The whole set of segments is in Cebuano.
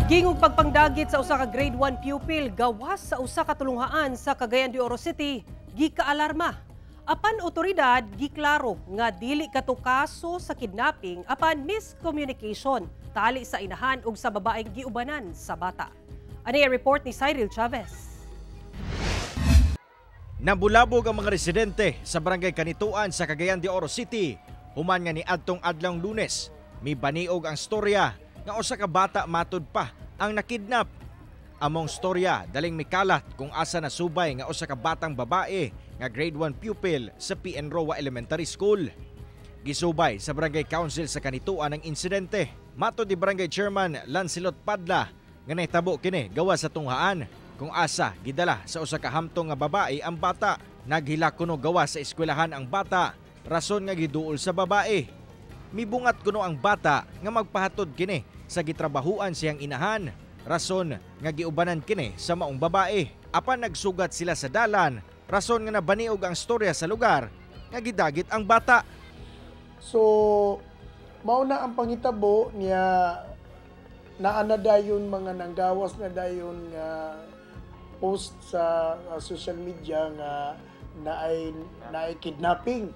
Gingong pagpangdagit sa usa ka Grade 1 pupil gawas sa usa ka tulunghaan sa Cagayan de Oro City gikaalarma. Apan otoridad giklaro nga dili kato kaso sa kidnapping apan miscommunication tali sa inahan ug sa babaeng giubanan sa bata. Ani ang report ni Cyril Chavez. Nabulabog ang mga residente sa Barangay Canitoan sa Cagayan de Oro City human nga niadtong adlawng Lunes, mibaniog ang storya nga usa ka bata matud pa ang nakidnap. Among storya daling mikalat kung asa nasubay nga usa ka batang babae nga Grade 1 pupil sa PN Roa Elementary School. Gisubay sa Barangay Council sa Canitoan ang insidente. Matod ni Barangay Chairman Lancelot Padla nga nahitabo kini gawas sa tunghaan kung asa gidala sa usa ka hamtong nga babae ang bata. Naghilak kuno gawas sa eskwelahan ang bata, rason nga giduol sa babae. Mibungat kuno ang bata nga magpahatod kini sa gitrabahuan siyang inahan, rason nga giubanan kini sa maong babae. Apan nagsugat sila sa dalan, rason nga nabaniog ang storya sa lugar nga gidagit ang bata. So, mao na ang pangitabo niya, naa na dayon mga nanggawas na dayon nga post sa social media nga naay kidnapping.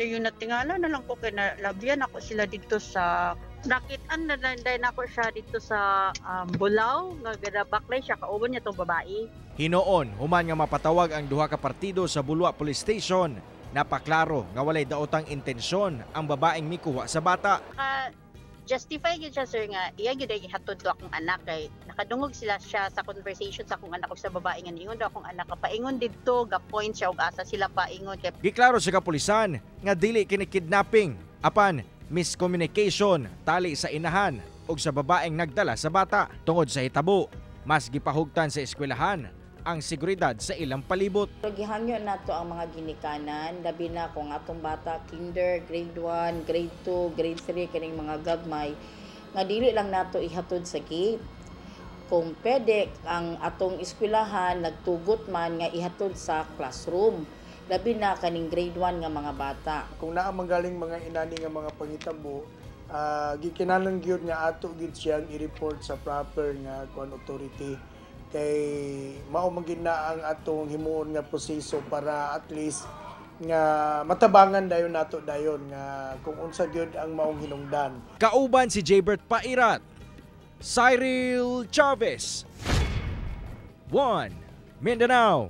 Yung natingala na lang ko kay nalabyan ako sila dito sa nakitaan na lang din ako siya dito sa Bulao nga gadabaklay siya kauban niya tong babae. Hinoon, human nga mapatawag ang duha ka partido sa Bulua Police Station, napaklaro nga walay daotang intensyon ang babaeng mikuha sa bata. Naka justify gyud siya, sir, nga iya gyud ay gihatod to akong anak kay nakadungog sila siya sa conversation sa akong anak ug sa babae nga niingon daw akong anak paingon didto, ga point siya og asa sila paingon kay Giklaro sa kapulisan nga dili kini kidnapping apan miscommunication tali sa inahan ug sa babaeng nagdala sa bata. Tungod sa hitabo, mas gipahugtan sa eskwelahan ang seguridad sa ilang palibot. Pero gihangyo nato ang mga ginikanan, labi na kung atong bata kinder, Grade 1, Grade 2, Grade 3, kaning mga gagmay, nga dili lang nato ihatod sa gate. Kung pwede, ang atong eskwelahan nagtugot man nga ihatod sa classroom. Labi na kaning Grade 1 nga mga bata. Kung naa manggaling mga inani nga mga pangitabo, gikinahanglan gyud nga ato gyud siyang i-report sa proper nga kuan authority kay mao man gyud na ang atong himuon nga proseso para at least nga matabangan dayon nato dayon nga kung unsa gyud ang maong hinungdan. Kauban si Jaybert Pairat, Cyril Chavez, 1 Mindanao.